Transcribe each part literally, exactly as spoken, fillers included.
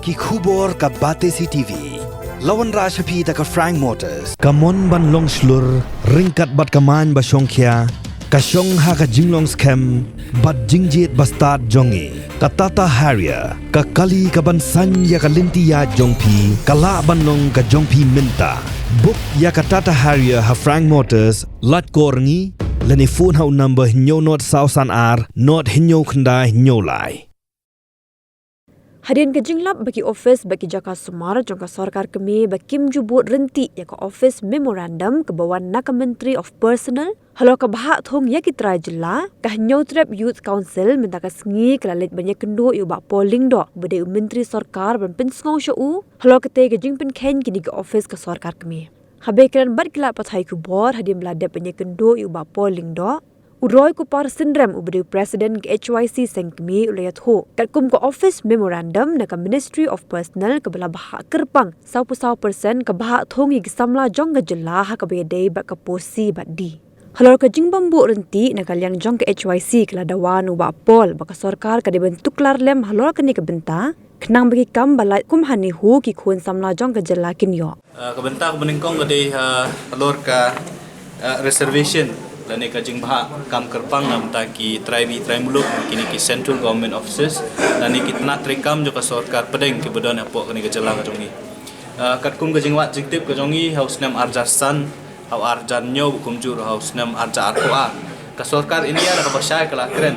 Ki khubor ka Batesi T V. La wanrah sha phi da ka Frank Motors. Ka mon ban long shlur, ryngkat bad ka main ba shongkhia, ka shong ha ka jinglong skhem bad jingjied ba stad jong ngi. Ka Tata Harrier, ka kali ka ban saiñ ïa ka lynti ïaid jong phi, ka lah ban long ka jong phi mynta. Book ïa ka Tata Harrier ha Frank Motors, lait call ngi, lane phone ha u number hynñiew nod saw san ar, nod hynñiew khyndai hynñiew lai. Hadien ka jinglap ba ki office ba ki jaka sumar jong ka sorkar kmie ba kim ju bud ryntih ïa ka office memorandum kaba wan na ka Ministry of Personnel, halor ka bhah thung ïa ki trai jylla, ka Hynñiewtrep Youth Council mynta ka sngi ka la leit ban ïakynduh ïa u Bah Paul Lyngdoh, ba dei u Myntri Sorkar ban pynsngew sha u halor katei ka jingpynkheiñ kine ki office ka sorkar kmie. Haba ïakren bad ki lad pathai khubor hadien ba la dep ban ïakynduh ïa u Bah Paul Lyngdoh, u Roy Kupar Synrem uba dei u President ka H Y C seng kmie u la ïathuh, katkum ka office memorandum na ka Ministry of Personnel kaba la bhah kyrpang sawphew saw percent ka bhah thung ïa ki samla jong ka jylla ha kaba ïadei bad ka post C bad D. Halor ka jingbym bud ryntih, na ka liang jong ka H Y C ka la dawa na u Bah Paul ba ka sorkar ka dei ban tuklar lem halor kane ka bynta, khnang ba ki kam ba lait kum ha NEHU ki khun samla jong ka jylla kin ïoh. Ah, ka bynta kaba nyngkong ka dei, ah, halor ka, ah, reservation lane ka jingbhah kam kyrpang na bynta ki trai bri trai muluk, kine ki central government offices, lane ki tnat treikam jong ka sorkar pdeng kiba don hapoh kane ka jylla ka jong ngi. Ah, katkum ka jingwad jingtip ka jong ngi, ha u snem ar hajar san, ha u ar hajar hynñiew, kumjuh ruh ha u snem ar hajar arphew ar, ka sorkar India da kaba shai ka la kren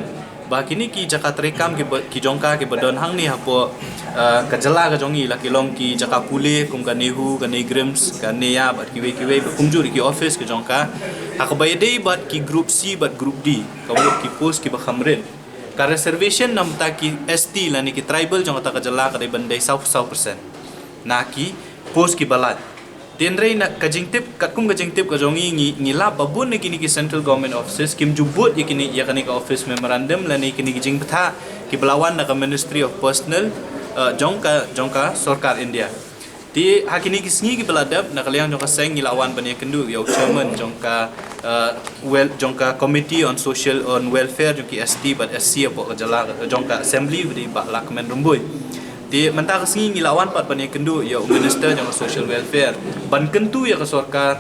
ba kine ki jaka treikam kiba, ki jong ka kiba don hangne hapoh, ah, ka jylla ka jong ngi, la ki long ki jaka pule kum ka NEHU, ka NEIGRIHMS, ka NEIA bad kiwei kiwei, bad kumjuh ki office ka jong ka, ha kaba ïadei bad ki group C bad group D, ka mut ki post kiba kham rit, ka reservation na bynta ki S T lane ki tribal jong kata ka jylla ka dei ban dei sawphew saw percent na ki post kiba lait. Hynrei na ka jingtip, katkum ka jingtip ka jong ngi, ngi, ngi lap ba bun na kine ki central government offices kim ju bud ïa kine, ïa kane ka office memorandum lane kine ki jingbthah kiba la wan na ka Ministry of Personnel, eh, jong ka, jong ka sorkar India. Te ha kine ki sngi kiba la dep, na ka liang jong ka seng ngi la wan ban ïakynduh ïa u chairman jong ka, eh, wel-, jong ka Committee on Social, on Welfare jong ki S T bad S C hapoh ka jylla, jong ka Assembly, uba dei Bah Lahkmen Rymbui. Te mynta ka sngi ngi la wan pat ban ïakynduh ïa u Minister jong ka Social Welfare ban kyntu ïa ka sorkar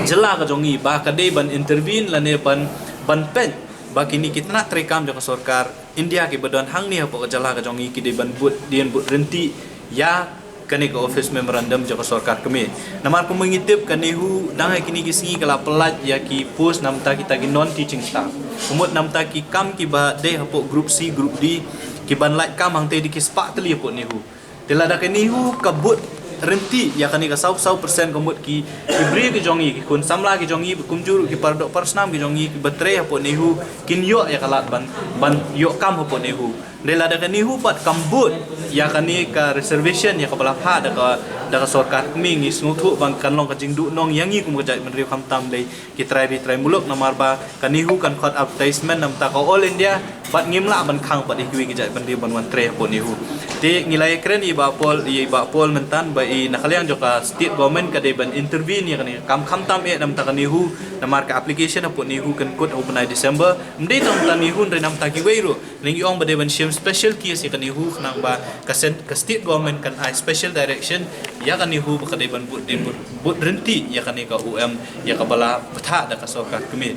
jylla ka jong ngi ba ka dei ban intervene lane ban, ban peit ba kine ki tnat treikam jong ka sorkar India kiba don hangne hapoh ka jylla ka jong ngi ki dei ban bud dien bud ryntih ïa kane ka office memorandum jong ka sorkar kmie. Namar kumba ngi tip, ka NEHU dang ha kine ki sngi ka la pyllait ïa ki post na bynta kita ki non teaching staff, ka mut na bynta ki kam kiba dei hapoh group C, group D, ki ban lait kam hangtei da ki spah tylli hapoh NEHU. Te lada ka NEHU ka bud ryntih ïa kane ka sawphew saw percent, ka mut ki, ki briew ki jong ngi, ki khun samla ki jong ngi, kumjuh ruh ki paradoh parasnam ki jong ngi kiba trei hapoh NEHU kin ïoh ïa ka lad ban, ban ïoh kam hapoh NEHU. Hynrei lada ka NEHU pat kam bud ïa kane ka reservation ïa kaba la phah da ka, da ka sorkar kmie, ngi sngewthuh ba kan long ka jingduh nong ïa ngi kum ka jaitbynriew, khamtam dei ki trai bri trai muluk, namar ba ka NEHU kan khot advertisement na bynta ka All India bad ngim lah ban khang pat ïa kiwei ki jaitbynriew ban wan trei hapoh NEHU. Te ngi la ïakren ïa i Bah Paul, ïa i Bah Paul mynta ba i na ka liang jong ka state government ka dei ban intervene ïa kane ka kam, khamtam eh na bynta ka NEHU, namar ka application hapoh NEHU kan kut ha u bnai December. Ym dei tang na bynta NEHU, hynrei na bynta kiwei ruh. Ngi ong ba dei ban shim special case ïa ka NEHU khnang ba ka sen-, ka state government kan ai special direction ïa ka NEHU ba ka dei ban bud, dei bud, bud ryntih ïa kane ka O M ïa kaba la bthah da ka sorkar kmie.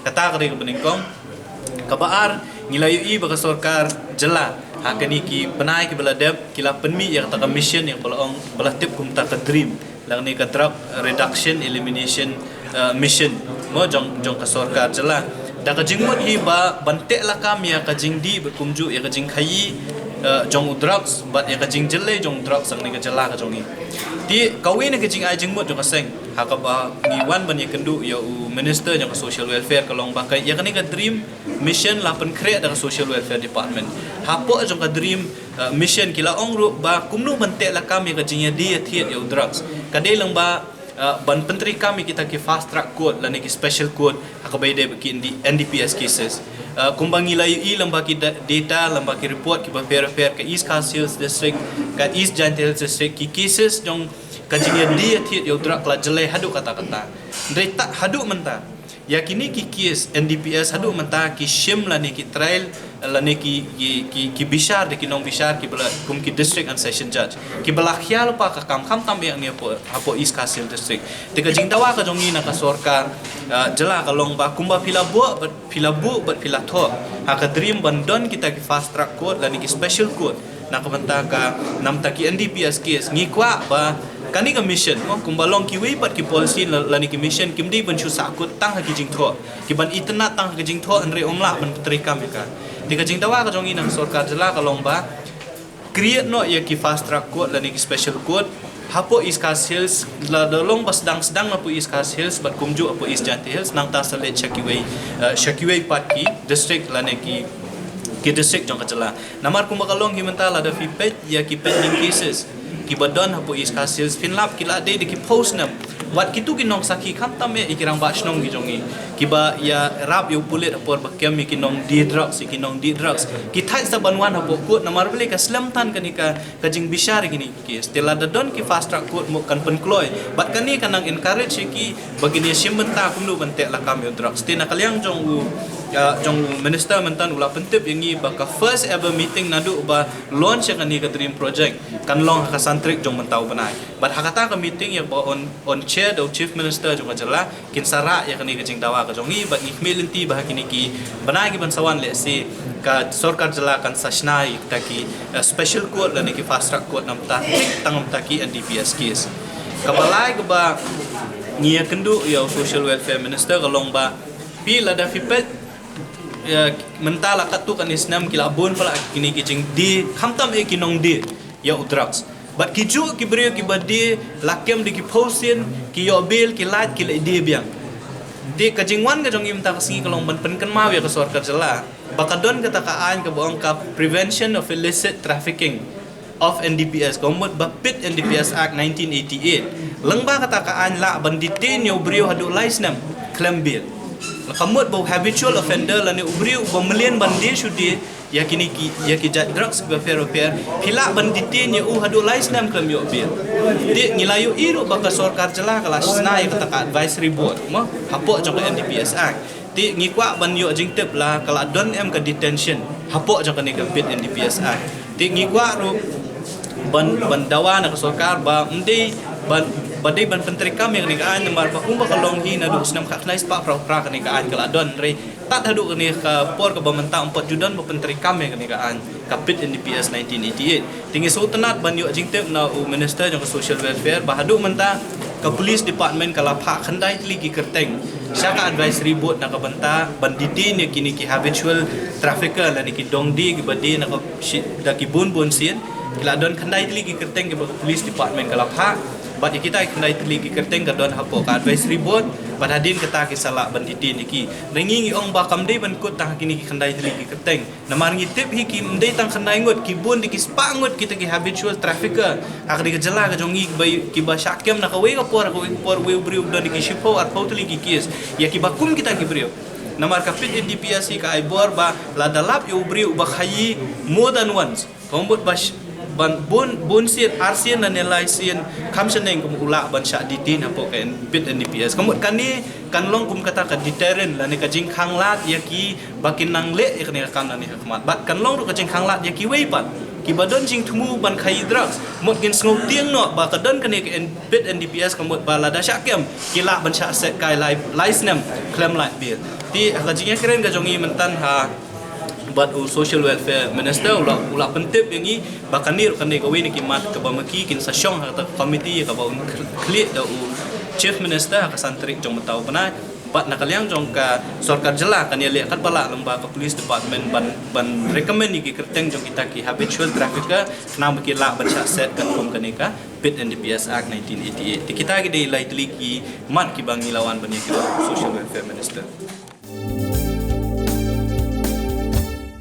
Kata ka dei kaba nyngkong. Kaba ar, ngi la ïohi ba ka sorkar jylla ha kine ki bnai kiba la dep ki la pynmih ïa kata ka mission ïa kaba la ong, ba la tip kum kata ka DREAM, lane ka Drug Reduction Elimination, eh, Mission, mo, jong, jong ka sorkar jylla. Da ka jingmut hi ba ban teh lakam ïa ka jingdih bad kumjuh ïa ka jingkhaïi, eh, jong u drugs bad ïa ka jingjyllei jong u drugs hangne ha ka jylla ka jong ngi. Te kawei na ka jingai jingmut jong ka seng ha kaba ngi wan ban ïakynduh ïa u Minister jong ka Social Welfare ka long ba ka, ïa kane ka DREAM Mission la pynkhreh da ka Social Welfare Department. Hapoh jong ka DREAM, eh, Mission ki la ong ruh ba kumno ban teh lakam ïa ka jingïadie ïathied ïa u drugs. Ka dei lang ba, eh, ban pyntreikam ïa kita ki fast track court lane ki special court ha kaba ïadei bad ki N D-, N D P S cases. Eh, kumba ngi la ïohi lang ba ki da-, data, lang ba ki report kiba pher pher, ka East Khasi Hills District, ka East Jaintia Hills District, ki cases jong ka jingïadie ïathied ïa u drug ka la jyllei haduh katta katta. Hynrei ta haduh mynta Ïa kine ki case N D P S haduh mynta ki shim lane ki trial lane ki ki ki, ki bishar da ki nongbishar kiba la kum ki district and session judge kiba la khia lypa ka kam khamtam ïa ngi hapoh, hapoh East Khasi Hills District. Te ka jingdawa ka jong ngi na ka sorkar, ah, jylla ka long ba kumba phi la buh bad phi la buh bad phi la thoh ha ka dream ban don kita ki fast track court lane ki special court na ka bynta ka namta ki N D P S case. Ngi kwah ba kane ka mission mo kumba long kiwei pat ki policy la-, lane ki mission kim dei ban shu sahkut tang ha ki jingthoh, ki ban itynnad tang ha ki jingthoh, hynrei ym lah ban pyntreikam ïa ka. Te ka jingdawa ka jong ngi na ka sorkar jylla ka long ba create noh ïa ki fast track court lane ki special court hapoh East Khasi Hills, lada long ba sdang sdang hapoh East Khasi Hills bad kumjuh hapoh East Jaintia Hills, nangta sa leit sha kiwei, eh, sha kiwei pat ki district lane ki, ki district jong ka jylla. Namar kumba ka long hi mynta, lada phi peit ïa ki pending cases kiba don hapoh East Khasi Hills, phin lap ki la dei da ki phew snem. Wat kito ki nongsakhi khamtam eh ïa ki rangbah shnong ki jong ngi kiba ïarap ïa u pulit ha por ba kem ïa ki nongdie drugs, ïa ki nongdie drugs. Ki thait sa ban wan hapoh court namar balei? Ka slem than kane ka, ka jingbishar ïa kine ki case. Te lada don ki fast track court mo kan pynkloi. Bad kane ka nang encourage ïa ki ba kin ïa shim bynta kumno ban teh lakam ïa u drugs. Te na ka liang jong u, ah, jong u minister mynta u la pyntip ïa ngi ba ka first ever meeting naduh ba launch ïa kane ka dream project kan long ha ka san tarik jong mynta u bnai. Bad ha kata ka meeting ïa ba on, on chair da u chief minister jong ka jylla, kin sa rah ïa kane ka jingdawa ka jong ngi bad ngi khmih lynti ba ha kine ki bnai ki ban sa wan lehse ka sorkar jylla kan sa shna ïa kita ki, eh, special court lane ki fast track court namta, thik tang namta ki N D P S case. Kaba lai kaba ngi ïakynduh ïa u social welfare minister ka long ba phi, lada phi peit, eh, mynta la katto katne snem ki la bun palat kine ki jingdie, khamtam eh ki nongdie ïa u drugs. Bad ki juh ki briew kiba die la kem da ki phew sien, ki ïoh bail, ki lait, ki leit die biang. Te ka jingwan ka jong ngi mynta ka sngi ka long ban pynkynmaw ïa ka sorkar jylla ba ka don kata ka aiñ kaba ong ka Prevention of Illicit Trafficking of N D P S, ka mut ba PIT N D P S Act nineteen eighty-eight. Lyngba kata ka aiñ lah ban detain ïa u briew haduh lai snem khlem bail. Ka mut ba u habitual offender lane u briew uba mlien ban die shu die ïa kine ki, ïa ki jait drugs kiba pher ba pher, phi lah ban detain ïa u haduh lai snem khlem ïoh bail. Te ngi la ïohi ruh ba ka sorkar jylla ka la shna ïa kata ka advisory board mo hapoh jong ka N D P S Act. Te ngi kwah ban ïoh jingtip la ka la don em ka detention hapoh jong kane ka PIT N D P S Act. Te ngi kwah ruh ban, ban dawa na ka sorkar ba ym dei ban, ba dei ban pyntreikam ïa kane ka aiñ namar ba kumba ka long hi naduh u snem khatkhyndai spah phra phra kane ka aiñ ka la don, hynrei tad haduh kane ka por kaba mynta ym pat ju don ba pyntreikam ïa kane ka aiñ ka PIT N D P S nineteen eighty-eight. Te ngi sngewtynnat ban ïoh jingtip na u minister jong ka social welfare ba haduh mynta ka police department ka la phah khyndai tylli ki kyrteng sha ka advisory board na ka bynta ban detain ïa kine ki habitual trafficker lane ki dongdie kiba die na ka shi-, da ki bun bun sien. Ki la don khyndai tylli ki kyrteng kiba ka police department ka la phah. Bad ïa kita ki khyndai tylli ki kyrteng ka don hapoh ka advisory board. Bad hadien kata ki sa lah ban detain ïa ki. Ngi ngi ong ba kam dei ban kut tang ha kine ki khyndai tylli ki kyrteng. Namar ngi tip hi ki ym dei tang khyndai ngut, ki bun da ki spah ngut kita ki habitual trafficker ha kane ka jylla ka jong ngi kiba, kiba shah kem na kawei ka por, kawei ka por, uwei u briew u don da ki shiphew arphew tylli ki case. Ïa kiba kum kita ki briew. Namar ka PIT N D P S hi ka ai bor ba lada lap ïa u briew uba khaïi more than once, ka mut ba sh-, ban bun, bun sien, ar sien lane lai sien kham shaneng, ka mut u lah ban shah detain hapoh ka N-, PIT N D P S. Ka mut kane kan long kum kata ka deterrent lane ka jingkhanglad ïa ki ba kin nang leh ïa kane ka kam nangne ha khmat. Bad kan long ruh ka jingkhanglad ïa kiwei pat kiba don jingthmu ban khaïi drugs. Mut kin sngewtieng noh ba ka don kane ka N-, PIT N D P S, ka mut ba lada shah kem ki lah ban shah set kai lai, lai snem khlem lait bail. Te ha ka jingïakren ka jong ngi mynta ha bad u social welfare minister u la, u la pyntip ïa ngi ba kane ruh kan dei kawei na ki mat kaba ma ki kin sa shong ha kata ka committee kaba un khlieh da u chief minister ha ka san tarik jong mynta u bnai. Bad na ka liang jong ka sorkar jylla kan ïaleh katba lah lyngba ka police department ban, ban recommend ïa ki kyrteng jong kita ki habitual trafficker khnang ba ki lah ban shah set katkum kane ka PIT N D P S Act nineteen eighty-eight. Te kita ki dei lai tylli ki mat kiba ngi la wan ban ïakren bad u social welfare minister.